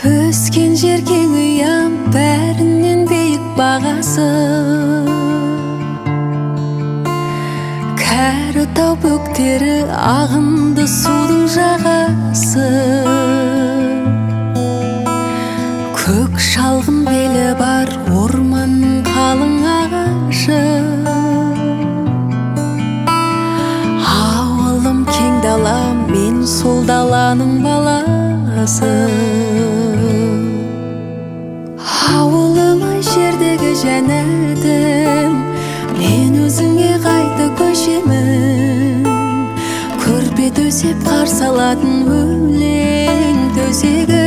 Өскен жер кең ұям, бәрінен биік бағасы. Кәрі тау бөктері, ағынды судың жағасы. Көк шалғын белі бар, орманның қалың ағашы. Ауылым кең дала, мен сол даланың баласы. Ауылым ай, жердегі жәннәтім, мен өзіңе қайта көшемін. Көрпе төсеп қарсы алатын өлең төсегім.